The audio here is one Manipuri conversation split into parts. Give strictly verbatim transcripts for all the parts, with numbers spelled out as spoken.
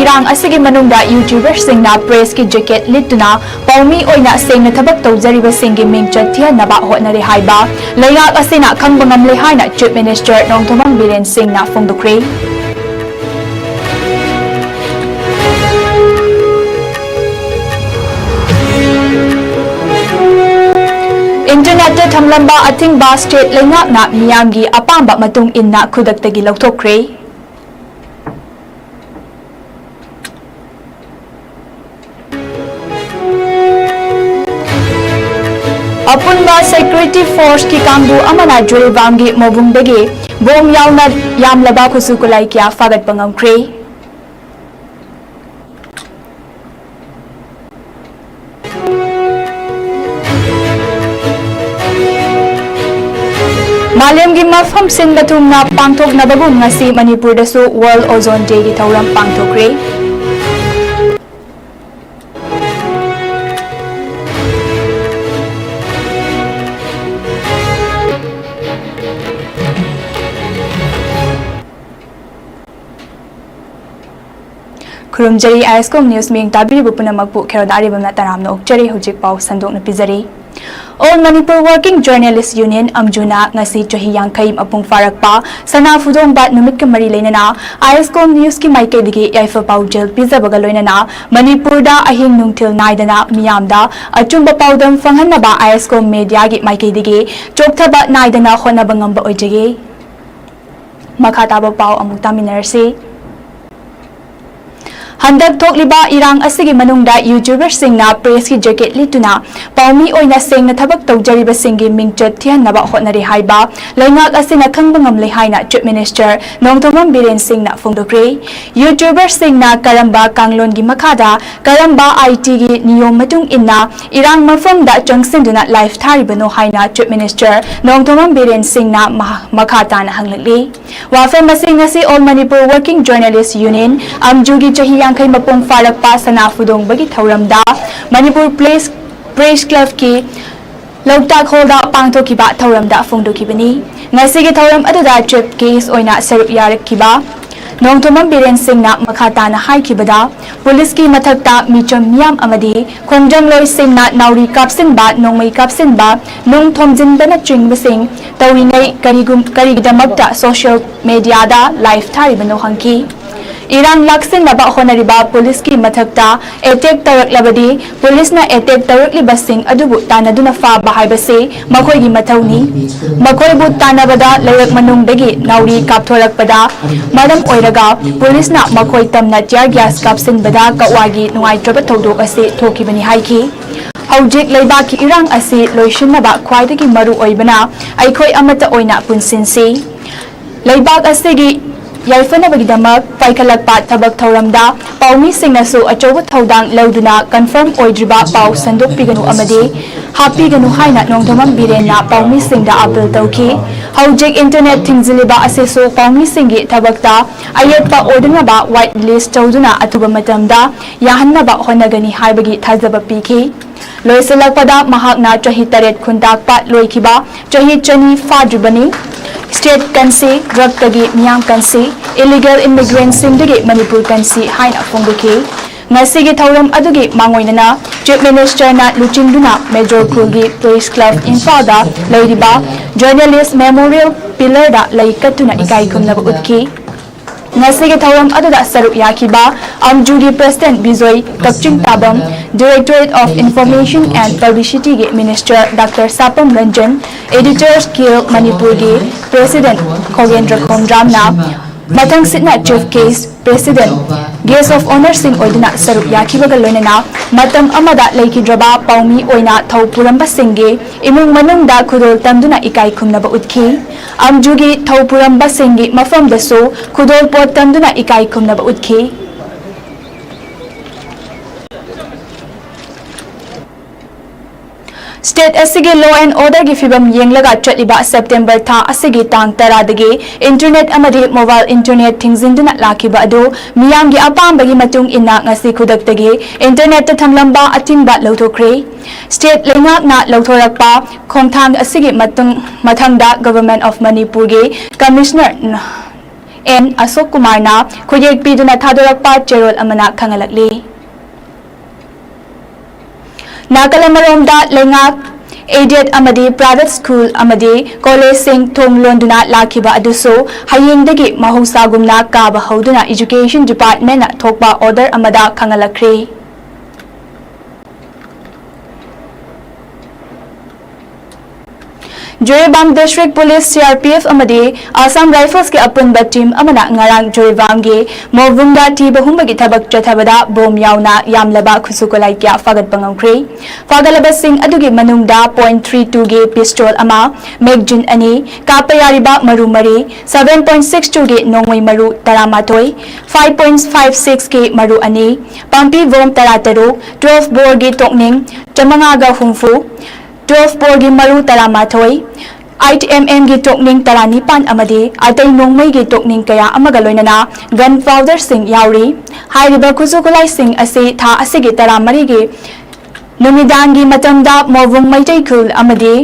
ꯏꯔꯥꯡ ꯑꯁꯤꯒꯤ ꯃꯅꯨꯡꯗ YouTuberꯁꯤꯡꯅ pressꯀꯤ jacket ꯂꯤꯠꯇꯨꯅ ꯄꯥꯎꯃꯤ ꯑꯣꯏꯅ ꯁꯦꯡꯅ ꯊꯕꯛ ꯇꯧꯖꯔꯤꯕꯁꯤꯡꯒꯤ ꯃꯤꯡꯆꯠ ꯊꯤꯍꯟꯅꯕ ꯍꯣꯠꯅꯔꯦ ꯍꯥꯏꯕ ꯂꯩꯉꯥꯛ ꯑꯁꯤꯅ ꯈꯪꯕ ꯉꯝꯂꯦ ꯍꯥꯏꯅ Chief Minister ꯅꯣꯡꯊꯣꯝꯕꯝ ꯕꯤꯔꯦꯟ ꯁꯤꯡꯅ ꯐꯣꯡꯗꯣꯛꯈ꯭ꯔꯦ꯫ Internetꯇ ꯊꯝꯂꯝꯕ ꯑꯊꯤꯡꯕ state ꯂꯩꯉꯥꯛꯅ ꯃꯤꯌꯥꯝꯒꯤ ꯑꯄꯥꯝꯕ ꯃꯇꯨꯡ ꯏꯟꯅ ꯈꯨꯗꯛꯇꯒꯤ ꯂꯧꯊꯣꯛꯈ꯭ꯔꯦ꯫ ꯑꯄꯨꯟꯕ security forceꯀꯤ ꯀꯥꯡꯕꯨ ꯑꯃꯅ ꯖꯤꯔꯤꯕꯥꯝꯒꯤ ꯃꯣꯕꯨꯡꯗꯒꯤ bomb ꯌꯥꯎꯅ ꯌꯥꯝꯂꯕ ꯈꯨꯠꯁꯨ ꯈꯨꯠꯂꯥꯏ ꯀꯌꯥ ꯐꯥꯒꯠꯄ ꯉꯝꯈ꯭ꯔꯦ꯫ ꯃꯥꯂꯦꯝꯒꯤ ꯃꯐꯝ ꯁꯤꯟꯕ ꯊꯨꯡꯅ ꯄꯥꯡꯊꯣꯛꯅꯕꯒꯨꯝ ꯉꯁꯤ ꯃꯅꯤꯄꯨꯔꯗꯁꯨ World Ozone Dayꯒꯤ ꯊꯧꯔꯝ ꯄꯥꯡꯊꯣꯛꯈ꯭ꯔꯦ꯫ ꯈꯨꯔꯨꯝꯖꯔꯤ, ISCOM News ꯃꯤꯌꯦꯡ ꯇꯥꯕꯤꯔꯤꯕ ꯄꯨꯝꯅꯃꯛꯄꯨ ꯈꯦꯔꯣꯗ ꯑꯔꯤꯕꯝꯅ ꯇꯔꯥꯝꯅ ꯑꯣꯛꯆꯔꯤ꯫ ꯍꯧꯖꯤꯛ ꯄꯥꯎ ꯁꯟꯗꯣꯛꯅ ꯄꯤꯖꯔꯤ꯫ All Manipur Working Journalist Union, ꯑꯝꯖꯨꯅ ꯉꯁꯤ ꯆꯍꯤ ꯌꯥꯡꯈꯩ ꯃꯄꯨꯡ ꯐꯥꯔꯛꯄ ꯁꯅꯥ ꯐꯨꯗꯣꯡꯕ ꯅꯨꯃꯤꯠꯀ ꯃꯔꯤ ꯂꯩꯅꯅ ISCOM Newsꯀꯤ ꯃꯥꯏꯀꯩꯗꯒꯤ ꯌꯥꯏꯐ ꯄꯥꯎꯖꯦꯜ ꯄꯤꯖꯕꯒ ꯂꯣꯏꯅꯅ ꯃꯅꯤꯄꯨꯔꯗ ꯑꯍꯤꯡ ꯅꯨꯡꯊꯤꯜ ꯅꯥꯏꯗꯅ ꯃꯤꯌꯥꯝꯗ ꯑꯆꯨꯝꯕ ꯄꯥꯎꯗꯝ ꯐꯪꯍꯟꯅꯕ ISCOM Mediaꯒꯤ ꯃꯥꯏꯀꯩꯗꯒꯤ ꯆꯣꯛꯊꯕ ꯅꯥꯏꯗꯅ ꯍꯣꯠꯅꯕ ꯉꯝꯕ ꯑꯣꯏꯖꯒꯦ꯫ ꯃꯈꯥ ꯇꯥꯕ ꯄꯥꯎ ꯑꯃꯨꯛ ꯇꯥꯃꯤꯟꯅꯔꯁꯤ꯫ ꯍꯟꯗꯛ ꯊꯣꯛꯂꯤꯕ ꯏꯔꯥꯡ ꯑꯁꯤꯒꯤ ꯃꯅꯨꯡꯗ YouTuberꯁꯤꯡꯅ pressꯀꯤ jacket ꯂꯤꯠꯇꯨꯅ ꯄꯥꯎꯃꯤ ꯑꯣꯏꯅ ꯁꯦꯡꯅ ꯊꯕꯛ ꯇꯧꯖꯔꯤꯕꯁꯤꯡꯒꯤ ꯃꯤꯡꯆꯠ ꯊꯤꯍꯟꯅꯕ ꯍꯣꯠꯅꯔꯤ ꯍꯥꯏꯕ ꯂꯩꯉꯥꯛ ꯑꯁꯤꯅ ꯈꯪꯕ ꯉꯝꯂꯦ ꯍꯥꯏꯅ Chief Minister ꯅꯣꯡꯊꯣꯝꯕꯝ ꯕꯤꯔꯦꯟ ꯁꯤꯡꯅ ꯐꯣꯡꯗꯣꯛꯈ꯭ꯔꯦ꯫ YouTuberꯁꯤꯡꯅ ꯀꯔꯝꯕ ꯀꯥꯡꯂꯣꯟꯒꯤ ꯃꯈꯥꯗ, ꯀꯔꯝꯕ ꯑꯥꯏꯟꯒꯤ ꯅꯤꯌꯣꯝ ꯃꯇꯨꯡ ꯏꯟꯅ ꯏꯔꯥꯡ ꯃꯐꯝꯗ ꯆꯪꯁꯤꯟꯗꯨꯅ live ꯊꯥꯔꯤꯕꯅꯣ ꯍꯥꯏꯅ Chief Minister ꯅꯣꯡꯊꯣꯝꯕꯝ ꯕꯤꯔꯦꯟ ꯁꯤꯡꯅ ꯃꯍ-, ꯃꯈꯥ ꯇꯥꯅ ꯍꯪꯂꯛꯂꯤ꯫ ꯋꯥꯐꯝ ꯑꯁꯤ ꯉꯁꯤ All Manipur Working Journalist Union, ꯑꯝꯖꯨꯒꯤ ꯆꯍꯤ ꯌꯥꯡꯈꯩ ꯃꯄꯨꯡ ꯐꯥꯔꯛꯄ ꯁꯅꯥ ꯐꯨꯗꯣꯡꯕꯒꯤ ꯊꯧꯔꯝꯗ ꯃꯅꯤꯄꯨꯔ Press, Press Clubꯀꯤ ꯂꯧꯇꯥꯛ Hallꯗ ꯄꯥꯡꯊꯣꯛꯈꯤꯕ ꯊꯧꯔꯝꯗ ꯐꯣꯡꯗꯣꯛꯈꯤꯕꯅꯤ꯫ ꯉꯁꯤꯒꯤ ꯊꯧꯔꯝ ꯑꯗꯨꯗ Chief Guest ꯑꯣꯏꯅ ꯁꯔꯨꯛ ꯌꯥꯔꯛꯈꯤꯕ ꯅꯣꯡꯊꯣꯝꯕꯝ ꯕꯤꯔꯦꯟ ꯁꯤꯡꯅ ꯃꯈꯥ ꯇꯥꯅ ꯍꯥꯏꯈꯤꯕꯗ, ꯄꯨꯂꯤꯁꯀꯤ ꯃꯊꯛꯇ ꯃꯤꯆꯝ ꯃꯤꯌꯥꯝ ꯑꯃꯗꯤ ꯈꯣꯡꯖꯪꯂꯣꯏꯁꯤꯡꯅ ꯅꯥꯎꯔꯤ ꯀꯥꯞꯁꯤꯟꯕ, ꯅꯣꯡꯃꯩ ꯀꯥꯞꯁꯤꯟꯕ, ꯅꯨꯡ ꯊꯣꯝꯖꯤꯟꯕꯅꯆꯤꯡꯕꯁꯤꯡ ꯇꯧꯔꯤꯉꯩ ꯀꯔꯤꯒꯨꯝ-, ꯀꯔꯤꯒꯤꯗꯃꯛꯇ social mediaꯗ live ꯊꯥꯔꯤꯕꯅꯣ ꯍꯪꯈꯤ꯫ ꯏꯔꯥꯡ ꯂꯥꯛꯁꯤꯟꯅꯕ ꯍꯣꯠꯅꯔꯤꯕ ꯄꯨꯂꯤꯁꯀꯤ ꯃꯊꯛꯇ attack ꯇꯧꯔꯛꯂꯕꯗꯤ, ꯄꯨꯂꯤꯁꯅ attack ꯇꯧꯔꯛꯂꯤꯕꯁꯤꯡ ꯑꯗꯨꯕꯨ ꯇꯥꯟꯅꯗꯨꯅ ꯐꯥꯕ ꯍꯥꯏꯕꯁꯤ ꯃꯈꯣꯏꯒꯤ ꯃꯊꯧꯅꯤ꯫ ꯃꯈꯣꯏꯕꯨ ꯇꯥꯟꯅꯕꯗ ꯂꯩꯔꯛ ꯃꯅꯨꯡꯗꯒꯤ ꯅꯥꯎꯔꯤ ꯀꯥꯞꯊꯣꯔꯛꯄꯗ ꯃꯔꯝ ꯑꯣꯏꯔꯒ ꯄꯨꯂꯤꯁꯅ ꯃꯈꯣꯏ ꯇꯝꯅ tear gas ꯀꯥꯞꯁꯤꯟꯕꯗ ꯀꯛꯋꯥꯒꯤ ꯅꯨꯡꯉꯥꯏꯇ꯭ꯔꯕ ꯊꯧꯗꯣꯛ ꯑꯁꯤ ꯊꯣꯛꯈꯤꯕꯅꯤ ꯍꯥꯏꯈꯤ꯫ ꯍꯧꯖꯤꯛ ꯂꯩꯕꯥꯛꯀꯤ ꯏꯔꯥꯡ ꯑꯁꯤ ꯂꯣꯏꯁꯤꯟꯅꯕ ꯈ꯭ꯋꯥꯏꯗꯒꯤ ꯃꯔꯨ ꯑꯣꯏꯕꯅ ꯑꯩꯈꯣꯏ ꯑꯃꯠꯇ ꯑꯣꯏꯅ ꯄꯨꯟꯁꯤꯟꯁꯤ꯫ ꯂꯩꯕꯥꯛ ꯑꯁꯤꯒꯤ ꯌꯥꯏꯐꯅꯕꯒꯤꯗꯃꯛ ꯄꯥꯏꯈꯠꯂꯛꯄ ꯊꯕꯛ ꯊꯧꯔꯝꯗ ꯄꯥꯎꯃꯤꯁꯤꯡꯅꯁꯨ ꯑꯆꯧꯕ ꯊꯧꯗꯥꯡ ꯂꯧꯗꯨꯅ confirm ꯑꯣꯏꯗ꯭ꯔꯤꯕ ꯄꯥꯎ ꯁꯟꯗꯣꯛꯄꯤꯒꯅꯨ ꯑꯃꯗꯤ ꯍꯥꯞꯄꯤꯒꯅꯨ ꯍꯥꯏꯅ ꯅꯣꯡꯊꯣꯝꯕꯝ ꯕꯤꯔꯦꯟꯅ ꯄꯥꯎꯃꯤꯁꯤꯡꯗ appeal ꯇꯧꯈꯤ꯫ ꯍꯧꯖꯤꯛ internet ꯊꯤꯡꯖꯤꯜꯂꯤꯕ ꯑꯁꯤꯁꯨ ꯄꯥꯎꯃꯤꯁꯤꯡꯒꯤ ꯊꯕꯛꯇ ꯑꯌꯦꯠꯄ ꯑꯣꯏꯗꯅꯕ white list ꯇꯧꯗꯨꯅ ꯑꯊꯨꯕ ꯃꯇꯝꯗ ꯌꯥꯍꯟꯅꯕ ꯍꯣꯠꯅꯒꯅꯤ ꯍꯥꯏꯕꯒꯤ ꯊꯥꯖꯕ ꯄꯤꯈꯤ꯫ ꯂꯣꯏꯁꯤꯜꯂꯛꯄꯗ ꯃꯍꯥꯛꯅ ꯆꯍꯤ ꯇꯔꯦꯠ ꯈꯨꯟꯇꯥꯛꯄ ꯂꯣꯏꯈꯤꯕ ꯆꯍꯤ ꯆꯅꯤ ꯐꯥꯗ꯭ꯔꯤꯕꯅꯤ꯫ State ꯀꯟꯁꯤ, drugꯇꯒꯤ ꯃꯤꯌꯥꯝ ꯀꯟꯁꯤ, illegal immigrantꯁꯤꯡꯗꯒꯤ ꯃꯅꯤꯄꯨꯔ ꯀꯟꯁꯤ ꯍꯥꯏꯅ ꯐꯣꯡꯗꯣꯛꯈꯤ꯫ ꯉꯁꯤꯒꯤ ꯊꯧꯔꯝ ꯑꯗꯨꯒꯤ ꯃꯥꯡꯑꯣꯏꯅꯅ Chief Ministerꯅ ꯂꯨꯆꯤꯡꯗꯨꯅ Major ꯈꯨꯜꯒꯤ Press Club ꯏꯝꯐꯥꯜꯗ ꯂꯩꯔꯤꯕ Journalist Memorial Pillarꯗ ꯂꯩ ꯀꯠꯇꯨꯅ ꯏꯀꯥꯏ ꯈꯨꯝꯅꯕ ꯎꯠꯈꯤ꯫ ꯉꯁꯤꯒꯤ ꯊꯧꯔꯝ ꯑꯗꯨꯗ ꯁꯔꯨꯛ ꯌꯥꯈꯤꯕ ꯑꯝꯖꯨꯒꯤ President Bijoy Kakching ꯇꯥꯕꯝ, Directorate of Information and Publicityꯒꯤ Minister Doctor ꯁꯥꯄꯝ Ranjan, Editors Guild ꯃꯅꯤꯄꯨꯔꯒꯤ President ꯈꯣꯒꯦꯟꯗ꯭ꯔ ꯈꯣꯡꯗ꯭ꯔꯥꯝꯅ ꯃꯊꯪꯁꯤꯠꯅ Chief Guest, President, Guest of Honourꯁꯤꯡ ꯑꯣꯏꯗꯨꯅ ꯁꯔꯨꯛ ꯌꯥꯈꯤꯕꯒ ꯂꯣꯏꯅꯅ ꯃꯇꯝ ꯑꯃꯗ ꯂꯩꯈꯤꯗ꯭ꯔꯕ ꯄꯥꯎꯃꯤ ꯑꯣꯏꯅ ꯊꯧ ꯄꯨꯔꯝꯕꯁꯤꯡꯒꯤ ꯏꯃꯨꯡ ꯃꯅꯨꯡꯗ ꯈꯨꯗꯣꯜ ꯇꯝꯗꯨꯅ ꯏꯀꯥꯏ ꯈꯨꯝꯅꯕ ꯎꯠꯈꯤ꯫ ꯑꯝꯖꯨꯒꯤ ꯊꯧ ꯄꯨꯔꯝꯕꯁꯤꯡꯒꯤ ꯃꯐꯝꯗꯁꯨ ꯈꯨꯗꯣꯜ ꯄꯣꯠ ꯇꯝꯗꯨꯅ ꯏꯀꯥꯏ ꯈꯨꯝꯅꯕ ꯎꯠꯈꯤ꯫ State ꯑꯁꯤꯒꯤ law and orderꯒꯤ ꯐꯤꯕꯝ ꯌꯦꯡꯂꯒ ꯆꯠꯂꯤꯕ September ꯊꯥ ꯑꯁꯤꯒꯤ ꯇꯥꯡ ꯇꯔꯥꯗꯒꯤ internet ꯑꯃꯗꯤ mobile internet ꯊꯤꯡꯖꯤꯟꯗꯨꯅ ꯂꯥꯛꯈꯤꯕ ꯑꯗꯨ ꯃꯤꯌꯥꯝꯒꯤ ꯑꯄꯥꯝꯕꯒꯤ ꯃꯇꯨꯡ ꯏꯟꯅ ꯉꯁꯤ ꯈꯨꯗꯛꯇꯒꯤ internetꯇ ꯊꯝꯂꯝꯕ ꯑꯊꯤꯡꯕ ꯂꯧꯊꯣꯛꯈ꯭ꯔꯦ꯫ State ꯂꯩꯉꯥꯛꯅ ꯂꯧꯊꯣꯔꯛꯄ ꯈꯣꯡꯊꯥꯡ ꯑꯁꯤꯒꯤ ꯃꯇꯨꯡ, ꯃꯊꯪꯗ Government of ꯃꯅꯤꯄꯨꯔꯒꯤ Commissioner ꯑꯦꯟ ꯑꯁꯣꯛ ꯀꯨꯃꯥꯔꯅ ꯈꯨꯌꯦꯛ ꯄꯤꯗꯨꯅ ꯊꯥꯗꯣꯔꯛꯄ ꯆꯦꯔꯣꯜ ꯑꯃꯅ ꯈꯪꯍꯜꯂꯛꯂꯤ꯫ ꯅꯥꯀꯜ ꯑꯃꯔꯣꯝꯗ, ꯂꯩꯉꯥꯛ, aided ꯑꯃꯗꯤ private school ꯑꯃꯗꯤ collegeꯁꯤꯡ ꯊꯣꯡ ꯂꯣꯟꯗꯨꯅ ꯂꯥꯛꯈꯤꯕ ꯑꯗꯨꯁꯨ ꯍꯌꯦꯡꯗꯒꯤ ꯃꯍꯧꯁꯥꯒꯨꯝꯅ ꯀꯥꯕ ꯍꯧꯗꯨꯅ Education Departmentꯅ ꯊꯣꯛꯄ order ꯑꯃꯗ ꯈꯪꯍꯜꯂꯛꯈ꯭ꯔꯦ꯫ ꯖꯤꯔꯤꯕꯥꯝ District Police, CRPF ꯑꯃꯗꯤ Assam Riflesꯀꯤ ꯑꯄꯨꯟꯕ team ꯑꯃꯅ ꯉꯔꯥꯡ ꯖꯤꯔꯤꯕꯥꯝꯒꯤ ꯃꯣꯕꯨꯡꯗ ꯊꯤꯕ ꯍꯨꯝꯕꯒꯤ ꯊꯕꯛ ꯆꯠꯊꯕꯗ bomb ꯌꯥꯎꯅ ꯌꯥꯝꯂꯕ ꯈꯨꯠꯁꯨ ꯈꯨꯠꯂꯥꯏ ꯀꯌꯥ ꯐꯥꯒꯠꯄ ꯉꯝꯈ꯭ꯔꯦ꯫ ꯐꯥꯒꯠꯂꯕꯁꯤꯡ ꯑꯗꯨꯒꯤ ꯃꯅꯨꯡꯗ point three twoꯒꯤ pistol ꯑꯃ, magazine ꯑꯅꯤ, ꯀꯥꯞꯄ ꯌꯥꯔꯤꯕ ꯃꯔꯨ ꯃꯔꯤ, seven point six twoꯒꯤ ꯅꯣꯡꯃꯩ ꯃꯔꯨ ꯇꯔꯥꯃꯥꯊꯣꯏ, five point five sixꯀꯤ ꯃꯔꯨ ꯑꯅꯤ, ꯄꯥꯝꯕꯤ bomb ꯇꯔꯥꯇꯔꯨꯛ, twelve boreꯒꯤ ꯇꯣꯛꯅꯤꯡ ꯆꯥꯃꯉꯥꯒ ꯍꯨꯝꯐꯨ, twelve boreꯒꯤ ꯃꯔꯨ ꯇꯔꯥꯃꯥꯊꯣꯏ, eight mmꯒꯤ ꯇꯣꯛꯅꯤꯡ ꯇꯔꯥꯅꯤꯄꯥꯟ ꯑꯃꯗꯤ ꯑꯇꯩ ꯅꯣꯡꯃꯩꯒꯤ ꯇꯣꯛꯅꯤꯡ ꯀꯌꯥ ꯑꯃꯒ ꯂꯣꯏꯅꯅ gun powderꯁꯤꯡ ꯌꯥꯎꯔꯤ꯫ ꯍꯥꯏꯔꯤꯕ ꯈꯨꯠꯁꯨ ꯈꯨꯠꯂꯥꯏꯁꯤꯡ ꯑꯁꯤ ꯊꯥ ꯑꯁꯤꯒꯤ ꯇꯔꯥꯃꯔꯤꯒꯤ ꯅꯨꯃꯤꯗꯥꯡꯒꯤ ꯃꯇꯝꯗ ꯃꯣꯕꯨꯡ ꯃꯩꯇꯩ ꯈꯨꯜ ꯑꯃꯗꯤ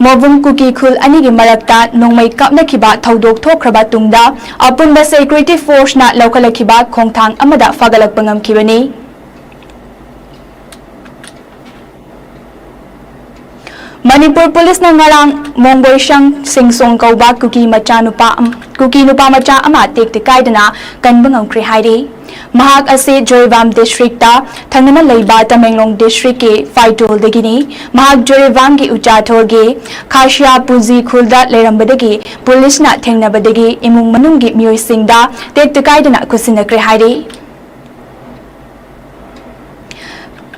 ꯃꯣꯕꯨꯡ ꯀꯨꯀꯤ ꯈꯨꯜ ꯑꯅꯤꯒꯤ ꯃꯔꯛꯇ ꯅꯣꯡꯃꯩ ꯀꯥꯞꯅꯈꯤꯕ ꯊꯧꯗꯣꯛ ꯊꯣꯛꯈ꯭ꯔꯕ ꯇꯨꯡꯗ ꯑꯄꯨꯟꯕ security forceꯅ ꯂꯧꯈꯠꯂꯛꯈꯤꯕ ꯈꯣꯡꯊꯥꯡ ꯑꯃꯗ ꯐꯥꯒꯠꯂꯛꯄ ꯉꯝꯈꯤꯕꯅꯤ꯫ ꯃꯅꯤꯄꯨꯔ ꯄꯨꯂꯤꯁꯅ ꯉꯔꯥꯡ ꯃꯣꯡꯕꯣꯏꯁꯪ ꯁꯤꯡꯁꯣꯡ ꯀꯧꯕ ꯀꯨꯀꯤ ꯃꯆꯥ ꯅꯨꯄꯥ ꯑꯝ-, ꯀꯨꯀꯤ ꯅꯨꯄꯥ ꯃꯆꯥ ꯑꯃ ꯇꯦꯛꯇ ꯀꯥꯏꯗꯅ ꯀꯟꯕ ꯉꯝꯈ꯭ꯔꯦ ꯍꯥꯏꯔꯤ꯫ ꯃꯍꯥꯛ ꯑꯁꯤ ꯖꯤꯔꯤꯕꯥꯝ districtꯇ ꯊꯪꯅꯅ ꯂꯩꯕ ꯇꯃꯦꯡꯂꯣꯡ districtꯀꯤ ꯐꯥꯏꯇꯣꯜꯗꯒꯤꯅꯤ꯫ ꯃꯍꯥꯛ ꯖꯤꯔꯤꯕꯥꯝꯒꯤ ꯎꯆꯥꯊꯣꯔꯒꯤ ꯈꯥꯁꯤꯌꯥ ꯄꯨꯖꯤ ꯈꯨꯜꯗ ꯂꯩꯔꯝꯕꯗꯒꯤ ꯄꯨꯂꯤꯁꯅ ꯊꯦꯡꯅꯕꯗꯒꯤ ꯏꯃꯨꯡ ꯃꯅꯨꯡꯒꯤ ꯃꯤꯑꯣꯏꯁꯤꯡꯗ ꯇꯦꯛꯇ ꯀꯥꯏꯗꯅ ꯈꯨꯠꯁꯤꯟꯅꯈ꯭ꯔꯦ ꯍꯥꯏꯔꯤ꯫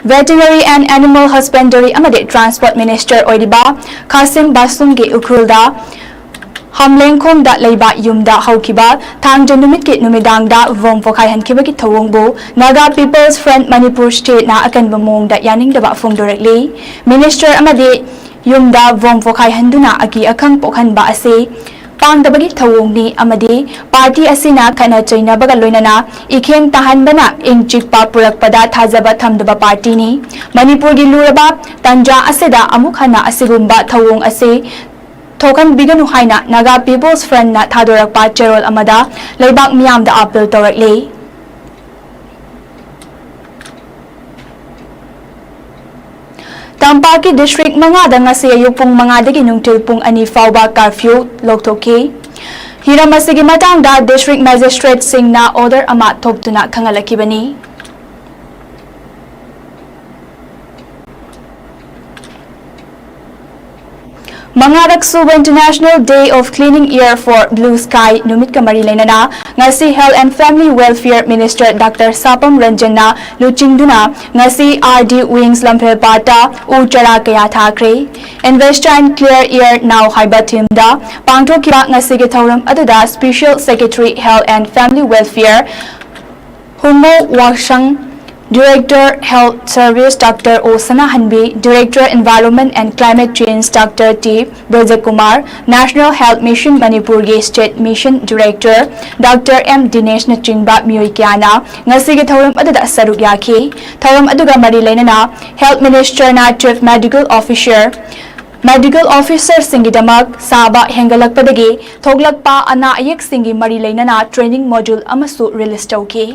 Veterinary and Animal Husbandry ꯑꯃꯗꯤ Transport Minister ꯑꯣꯏꯔꯤꯕ ꯈꯥꯁꯤꯝ ꯕꯥꯁꯨꯝꯒꯤ ꯎꯈ꯭ꯔꯨꯜꯗ ꯍꯝꯂꯦꯡꯈꯣꯡꯗ ꯂꯩꯕ ꯌꯨꯝꯗ ꯍꯧꯈꯤꯕ ꯊꯥꯡꯖ ꯅꯨꯃꯤꯠꯀꯤ ꯅꯨꯃꯤꯗꯥꯡꯗ bomb ꯄꯣꯈꯥꯏꯍꯟꯈꯤꯕꯒꯤ ꯊꯧꯑꯣꯡꯕꯨ Naga People's Front Manipur Stateꯅ ꯑꯀꯟꯕ ꯃꯑꯣꯡꯗ ꯌꯥꯅꯤꯡꯗꯕ ꯐꯣꯡꯗꯣꯔꯛꯂꯤ꯫ Minister ꯑꯃꯗꯤ ꯌꯨꯝꯗ bomb ꯄꯣꯈꯥꯏꯍꯟꯗꯨꯅ ꯑꯀꯤ ꯑꯈꯪ ꯄꯣꯛꯍꯟꯕ ꯑꯁꯤ ꯄꯥꯡꯗꯕꯒꯤ ꯊꯧꯑꯣꯡꯅꯤ ꯑꯃꯗꯤ party ꯑꯁꯤꯅ ꯈꯠꯅ ꯆꯩꯅꯕꯒ ꯂꯣꯏꯅꯅ ꯏꯈꯦꯡ ꯇꯥꯍꯟꯕꯅ ꯏꯪ ꯆꯤꯛꯄ ꯄꯨꯔꯛꯄꯗ ꯊꯥꯖꯕ ꯊꯝꯗꯕ partyꯅꯤ꯫ ꯃꯅꯤꯄꯨꯔꯒꯤ ꯂꯨꯔꯕ ꯇꯟꯖꯥ ꯑꯁꯤꯗ ꯑꯃꯨꯛ ꯍꯟꯅ ꯑꯁꯤꯒꯨꯝꯕ ꯊꯧꯑꯣꯡ ꯑꯁꯤ ꯊꯣꯛꯍꯟꯕꯤꯒꯅꯨ ꯍꯥꯏꯅ Naga People's Frontꯅ ꯊꯥꯗꯣꯔꯛꯄ ꯆꯦꯔꯣꯜ ꯑꯃꯗ ꯂꯩꯕꯥꯛ ꯃꯤꯌꯥꯝꯗ appeal ꯇꯧꯔꯛꯂꯤ꯫ ꯇꯝꯄꯥꯛꯀꯤ district ꯃꯉꯥꯗ ꯉꯁꯤ ꯑꯌꯨꯛ ꯄꯨꯡ ꯃꯉꯥꯗꯒꯤ ꯅꯨꯡꯊꯤꯜ ꯄꯨꯡ ꯑꯅꯤ ꯐꯥꯎꯕ curfew ꯂꯧꯊꯣꯛꯈꯤ꯫ ꯍꯤꯔꯝ ꯑꯁꯤꯒꯤ ꯃꯇꯥꯡꯗ district magistrateꯁꯤꯡꯅ order ꯑꯃ ꯊꯣꯛꯇꯨꯅ ꯈꯪꯍꯜꯂꯛꯈꯤꯕꯅꯤ꯫ ꯃꯉꯥꯔꯛ ꯁꯨꯕ International Day of Cleaning Air for Blue Sky ꯅꯨꯃꯤꯠꯀ ꯃꯔꯤ ꯂꯩꯅꯅ ꯉꯁꯤ Health and Family Welfare Minister Doctor ꯁꯥꯄꯝ ꯔꯟꯖꯟꯅ ꯂꯨꯆꯤꯡꯗꯨꯅ ꯉꯁꯤ R D Wings ꯂꯝꯐꯦꯜꯄꯥꯠꯇ ꯎ ꯆꯥꯔꯥ ꯀꯌꯥ ꯊꯥꯈ꯭ꯔꯦ꯫ Invest and Clear Air Now ꯍꯥꯏꯕ themeꯗ ꯄꯥꯡꯊꯣꯛꯈꯤꯕ ꯉꯁꯤꯒꯤ ꯊꯧꯔꯝ ꯑꯗꯨꯗ Special Secretary Health and Family Welfare ꯍꯨꯃꯣ ꯋꯥꯁꯪ, Director Health Service Doctor O ꯁꯅꯥꯍꯟꯕꯤ, Director Environment and Climate Change Doctor T ꯕ꯭ꯔꯖꯀꯨꯃꯥꯔ, National Health Mission ꯃꯅꯤꯄꯨꯔꯒꯤ State Mission Director Doctor M ꯗꯤꯅꯦꯁꯅꯆꯤꯡꯕ ꯃꯤꯑꯣꯏ ꯀꯌꯥꯅ ꯉꯁꯤꯒꯤ ꯊꯧꯔꯝ ꯑꯗꯨꯗ ꯁꯔꯨꯛ ꯌꯥꯈꯤ꯫ ꯊꯧꯔꯝ ꯑꯗꯨꯒ ꯃꯔꯤ ꯂꯩꯅꯅ Health Ministerꯅ Chief Medical Officer, Medical Officerꯁꯤꯡꯒꯤꯗꯃꯛ ꯁꯥꯕ ꯍꯦꯟꯒꯠꯂꯛꯄꯗꯒꯤ ꯊꯣꯛꯂꯛꯄ ꯑꯅꯥ ꯑꯌꯦꯛꯁꯤꯡꯒꯤ ꯃꯔꯤ ꯂꯩꯅꯅ training module ꯑꯃꯁꯨ release ꯇꯧꯈꯤ꯫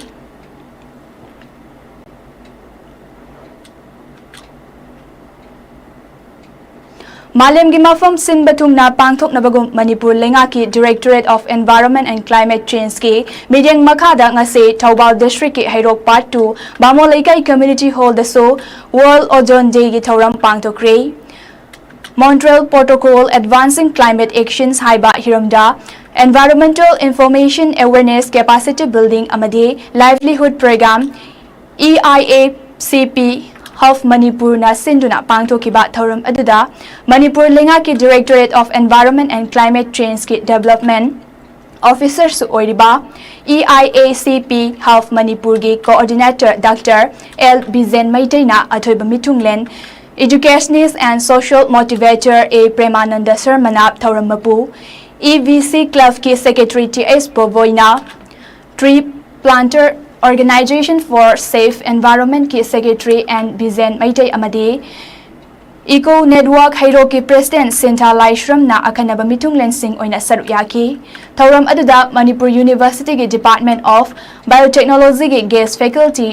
ꯃꯥꯂꯦꯝꯒꯤ ꯃꯐꯝ ꯁꯤꯟꯕ ꯊꯨꯡꯅ ꯄꯥꯡꯊꯣꯛꯅꯕꯒꯨꯝ ꯃꯅꯤꯄꯨꯔ ꯂꯩꯉꯥꯛꯀꯤ Directorate of Environment and Climate Changeꯀꯤ ꯃꯤꯠꯌꯦꯡ ꯃꯈꯥꯗ ꯉꯁꯤ ꯊꯧꯕꯥꯜ districtꯀꯤ ꯍꯩꯔꯣꯛ Part two ꯕꯥꯃꯣꯟ ꯂꯩꯀꯥꯏ Community Hallꯗꯁꯨ World Ozone Dayꯒꯤ ꯊꯧꯔꯝ ꯄꯥꯡꯊꯣꯛꯈ꯭ꯔꯦ꯫ Montreal Protocol Advancing Climate Actions ꯍꯥꯏꯕ ꯍꯤꯔꯝꯗ Environmental Information Awareness Capacity Building ꯑꯃꯗꯤ Livelihood Program, E I A C P Health Manipurꯅ ꯁꯤꯟꯗꯨꯅ ꯄꯥꯡꯊꯣꯛꯈꯤꯕ ꯊꯧꯔꯝ ꯑꯗꯨꯗ ꯃꯅꯤꯄꯨꯔ ꯂꯩꯉꯥꯛꯀꯤ Directorate of Environment and Climate Changeꯀꯤ Development Officerꯁꯨ ꯑꯣꯏꯔꯤꯕ E I A C P Health Manipurꯒꯤ Coordinator Doctor L ꯕꯤꯖꯦꯟ ꯃꯩꯇꯩꯅ ꯑꯊꯣꯏꯕ ꯃꯤꯊꯨꯡꯂꯦꯟ, Educationist and Social Motivator A ꯄ꯭ꯔꯦꯃꯥꯅꯟꯗ ꯁꯔꯃꯅ ꯊꯧꯔꯝ ꯃꯄꯨ, E V C Clubꯀꯤ Secretary T H ꯕꯣꯕꯣꯏꯅ, Tree Planter Organization for Safe Environmentꯀꯤ Secretary N ꯕꯤꯖꯦꯟ Meitei ꯑꯃꯗꯤ Eco Network ꯍꯩꯔꯣꯛꯀꯤ President ꯁꯦꯟꯊꯥ ꯂꯥꯏꯁ꯭ꯔꯝꯅ ꯑꯈꯟꯅꯕ ꯃꯤꯊꯨꯡꯂꯦꯟꯁꯤꯡ ꯑꯣꯏꯅ ꯁꯔꯨꯛ ꯌꯥꯈꯤ꯫ ꯊꯧꯔꯝ ꯑꯗꯨꯗ Manipur Universityꯒꯤ Department of Biotechnologyꯒꯤ Guest Faculty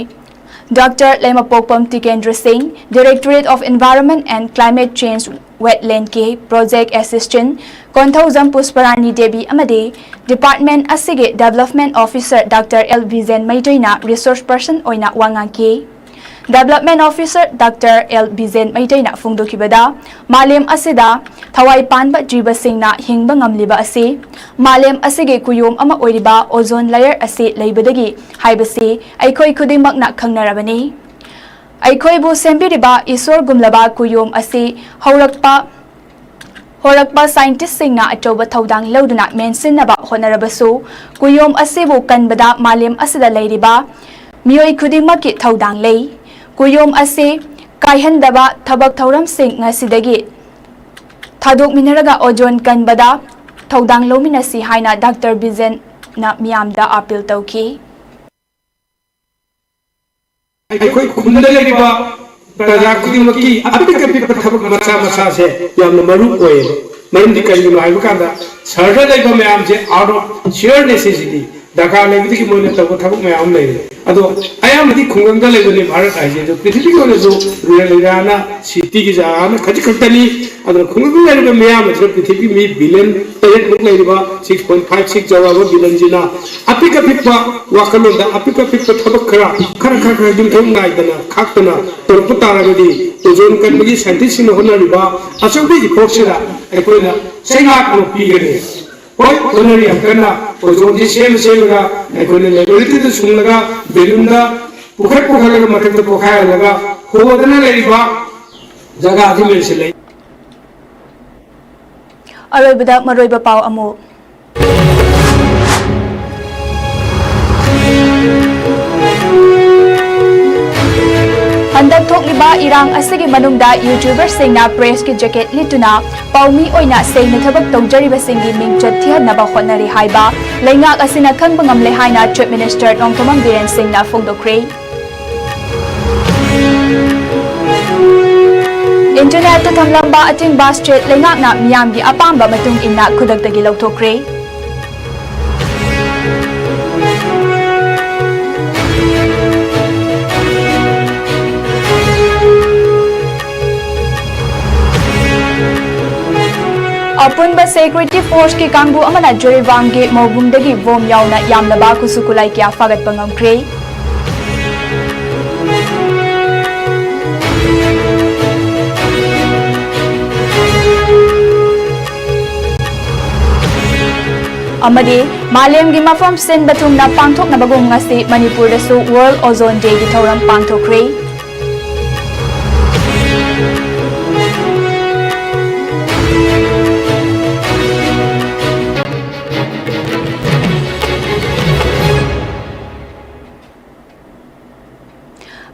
Doctor ꯂꯩꯃꯄꯣꯛꯄꯝ Tikendra ꯁꯤꯡ, Directorate of Environment and Climate Change Wetlandꯀꯤ Project Assistant Konthoujam ꯄꯨꯁꯄꯔꯥꯅꯤ ꯗꯦꯕꯤ ꯑꯃꯗꯤ Department ꯑꯁꯤꯒꯤ Development Officer Doctor L Bijen ꯃꯩꯇꯩꯅ Resource Person ꯑꯣꯏꯅ ꯋꯥ ꯉꯥꯡꯈꯤ꯫ Development Officer Doctor L Bijen ꯃꯩꯇꯩꯅ ꯐꯣꯡꯗꯣꯛꯈꯤꯕꯗ, ꯃꯥꯂꯦꯝ ꯑꯁꯤꯗ ꯊꯋꯥꯏ ꯄꯥꯟꯕ ꯖꯤꯕꯁꯤꯡꯅ ꯍꯤꯡꯕ ꯉꯝꯂꯤꯕ ꯑꯁꯤ ꯃꯥꯂꯦꯝ ꯑꯁꯤꯒꯤ ꯀꯨꯌꯣꯝ ꯑꯃ ꯑꯣꯏꯔꯤꯕ ozone layer ꯑꯁꯤ ꯂꯩꯕꯗꯒꯤ ꯍꯥꯏꯕꯁꯤ ꯑꯩꯈꯣꯏ ꯈꯨꯗꯤꯡꯃꯛꯅ ꯈꯪꯅꯔꯕꯅꯤ꯫ ꯑꯩꯈꯣꯏꯕꯨ ꯁꯦꯝꯕꯤꯔꯤꯕ ꯏꯁꯣꯔꯒꯨꯝꯂꯕ ꯀꯨꯌꯣꯝ ꯑꯁꯤ ꯍꯧꯔꯛꯄ ꯍꯧꯔꯛꯄ scientistꯁꯤꯡꯅ ꯑꯆꯧꯕ ꯊꯧꯗꯥꯡ ꯂꯧꯗꯨꯅ ꯃꯦꯟꯁꯤꯟꯅꯕ ꯍꯣꯠꯅꯔꯕꯁꯨ, ꯀꯨꯌꯣꯝ ꯑꯁꯤꯕꯨ ꯀꯟꯕꯗ ꯃꯥꯂꯦꯝ ꯑꯁꯤꯗ ꯂꯩꯔꯤꯕ ꯃꯤꯑꯣꯏ ꯈꯨꯗꯤꯡꯃꯛꯀꯤ ꯊꯧꯗꯥꯡ ꯂꯩ꯫ ꯀꯨꯌꯣꯝ ꯑꯁꯤ ꯀꯥꯏꯍꯟꯗꯕ ꯊꯕꯛ ꯊꯧꯔꯝꯁꯤꯡ ꯉꯁꯤꯗꯒꯤ ꯊꯥꯗꯣꯛꯃꯤꯟꯅꯔꯒ ozone ꯀꯟꯕꯗ ꯊꯧꯗꯥꯡ ꯂꯧꯃꯤꯟꯅꯁꯤ ꯍꯥꯏꯅ Doctor ꯕꯤꯖꯦꯟꯅ ꯃꯤꯌꯥꯝꯗ appeal ꯇꯧꯈꯤ꯫ ꯑꯩꯈꯣꯏ ꯈꯨꯟꯗ ꯂꯩꯔꯤꯕ ꯄ꯭ꯔꯖꯥ ꯈꯨꯗꯤꯡꯃꯛꯀꯤ ꯑꯄꯤꯛ ꯑꯄꯤꯛꯄ ꯊꯕꯛ ꯃꯆꯥ ꯃꯆꯥꯁꯦ ꯌꯥꯝꯅ ꯃꯔꯨ ꯑꯣꯏꯌꯦꯕ꯫ ꯃꯔꯝꯗꯤ ꯀꯔꯤꯒꯤꯅꯣ ꯍꯥꯏꯕ ꯀꯥꯟꯗ, ꯁꯍꯔꯗ ꯂꯩꯕ ꯃꯌꯥꯝꯁꯦ out of sheer necessity, ꯗꯔꯀꯥꯔ ꯂꯩꯕꯗꯒꯤ ꯃꯣꯏꯅ ꯇꯧꯕ ꯊꯕꯛ ꯃꯌꯥꯝ ꯑꯃ ꯂꯩꯔꯦ꯫ ꯑꯗꯣ ꯑꯌꯥꯝꯕꯗꯤ ꯈꯨꯡꯒꯪꯗ ꯂꯩꯕꯅꯤ ꯚꯥꯔꯠ ꯍꯥꯏꯁꯦ꯫ ꯑꯗꯣ ꯄ꯭ꯔꯤꯊꯤꯕꯤꯒꯤ ꯑꯣꯏꯅꯁꯨ rural areaꯅ cityꯒꯤ ꯖꯒꯥꯅ ꯈꯖꯤꯛ ꯈꯛꯇꯅꯤ꯫ ꯑꯗꯨꯅ ꯈꯨꯡꯒꯪꯗ ꯂꯩꯔꯤꯕ ꯃꯤꯌꯥꯝ ꯑꯁꯤꯅ ꯄ꯭ꯔꯤꯊꯤꯕꯤꯒꯤ ꯃꯤ billion ꯇꯔꯦꯠꯃꯨꯛ ꯂꯩꯔꯤꯕ six point five six ꯆꯥꯎꯔꯕ billionꯁꯤꯅ ꯑꯄꯤꯛ ꯑꯄꯤꯛꯄ ꯋꯥꯈꯜꯂꯣꯟꯗ ꯑꯄꯤꯛ ꯑꯄꯤꯛꯄ ꯊꯕꯛ ꯈꯔ, ꯈꯔ, ꯈꯔ, ꯈꯔ ꯌꯨꯝꯊꯣꯡ ꯉꯥꯏꯗꯅ ꯈꯥꯛꯇꯅ ꯇꯧꯔꯛꯄ ꯇꯥꯔꯒꯗꯤ, ozone ꯀꯟꯕꯒꯤ scientistꯁꯤꯡꯅ ꯍꯣꯠꯅꯔꯤꯕ ꯑꯆꯧꯕ effortꯁꯤꯗ ꯑꯩꯈꯣꯏꯅ ꯆꯩꯉꯥꯛ ꯑꯃ ꯄꯤꯒꯅꯤ꯫ ꯍꯣꯏ, ꯍꯣꯠꯅꯔꯤ ꯌꯥꯝ ꯀꯟꯅ, ozoneꯁꯤ ꯁꯦꯝ ꯁꯦꯝꯃꯒ ꯑꯩꯈꯣꯏꯅ laboratoryꯗ ꯁꯨꯡꯂꯒ balloonꯗ ꯄꯨꯈꯠ ꯄꯨꯈꯠꯂꯒ ꯃꯊꯛꯇ ꯄꯣꯈꯥꯏꯍꯜꯂꯒ ꯍꯣꯗꯅ ꯂꯩꯔꯤꯕ ꯖꯒꯥ ꯑꯗꯨ ꯂꯩꯁꯤꯜꯂꯦ꯫ ꯑꯔꯣꯏꯕꯗ ꯃꯔꯨꯑꯣꯏꯕ ꯄꯥꯎ ꯑꯃꯨꯛ꯫ ꯍꯟꯗꯛ ꯊꯣꯛꯂꯤꯕ ꯏꯔꯥꯡ ꯑꯁꯤꯒꯤ ꯃꯅꯨꯡꯗ YouTuberꯁꯤꯡꯅ pressꯀꯤ jacket ꯂꯤꯠꯇꯨꯅ ꯄꯥꯎꯃꯤ ꯑꯣꯏꯅ ꯁꯦꯡꯅ ꯊꯕꯛ ꯇꯧꯖꯔꯤꯕꯁꯤꯡꯒꯤ ꯃꯤꯡꯆꯠ ꯊꯤꯍꯟꯅꯕ ꯍꯣꯠꯅꯔꯤ ꯍꯥꯏꯕ ꯂꯩꯉꯥꯛ ꯑꯁꯤꯅ ꯈꯪꯕ ꯉꯝꯂꯦ ꯍꯥꯏꯅ Chief Minister ꯅꯣꯡꯊꯣꯝꯕꯝ ꯕꯤꯔꯦꯟ ꯁꯤꯡꯅ ꯐꯣꯡꯗꯣꯛꯈ꯭ꯔꯦ꯫ ꯏꯟꯇꯔꯅꯦꯠꯇ ꯊꯝꯂꯝꯕ ꯑꯆꯤꯡꯕ ꯁ꯭ꯇ꯭ꯔꯦꯠ ꯂꯩꯉꯥꯛꯅ ꯃꯤꯌꯥꯝꯒꯤ ꯑꯄꯥꯝꯕ ꯃꯇꯨꯡ ꯏꯟꯅ ꯈꯨꯗꯛꯇꯒꯤ ꯂꯧꯊꯣꯛꯈ꯭ꯔꯦ꯫ ꯑꯄꯨꯟꯕ ꯁꯦꯀ꯭ꯌꯨꯔꯤꯇꯤ ꯐꯣꯔꯁꯀꯤ ꯀꯥꯡꯕꯨ ꯑꯃꯅ ꯖꯤꯔꯤꯕꯥꯝꯒꯤ ꯃꯧꯕꯨꯡꯗꯒꯤ ꯕꯣꯝ ꯌꯥꯎꯅ ꯌꯥꯝꯂꯕ ꯈꯨꯠꯁꯨ ꯈꯨꯠꯂꯥꯏ ꯀꯌꯥ ꯐꯥꯒꯠꯄ ꯉꯝꯈ꯭ꯔꯦ꯫ ꯑꯃꯗꯤ ꯃꯥꯂꯦꯝꯒꯤ ꯃꯐꯝ ꯁꯤꯟꯕ ꯊꯨꯡꯅ ꯄꯥꯡꯊꯣꯛꯅꯕꯒꯨꯝ ꯉꯁꯤ ꯃꯅꯤꯄꯨꯔꯗꯁꯨ World Ozone Day ꯒꯤ ꯊꯧꯔꯝ ꯄꯥꯡꯊꯣꯛꯈ꯭ꯔꯦ꯫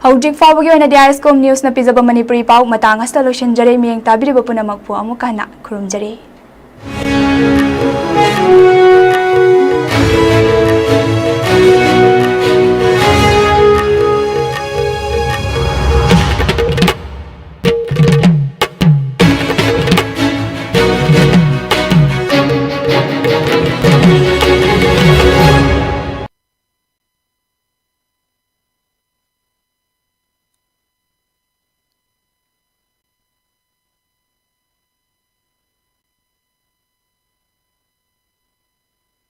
ꯍꯧꯖꯤꯛ ꯐꯥꯎꯕꯒꯤ ꯑꯣꯏꯅꯗꯤ ꯑꯥꯏ ꯑꯦꯁ ꯀꯣꯝ ꯅ꯭ꯌꯨꯁꯅ ꯄꯤꯖꯕ ꯃꯅꯤꯄꯨꯔꯤ ꯄꯥꯎ ꯃꯇꯥꯡ ꯑꯁꯤꯗ ꯂꯣꯏꯁꯤꯟꯖꯔꯦ꯫ ꯃꯤꯠꯌꯦꯡ ꯇꯥꯕꯤꯔꯤꯕ ꯄꯨꯝꯅꯃꯛꯄꯨ ꯑꯃꯨꯛꯀ ꯍꯟꯅ ꯈꯨꯔꯨꯝꯖꯔꯤ꯫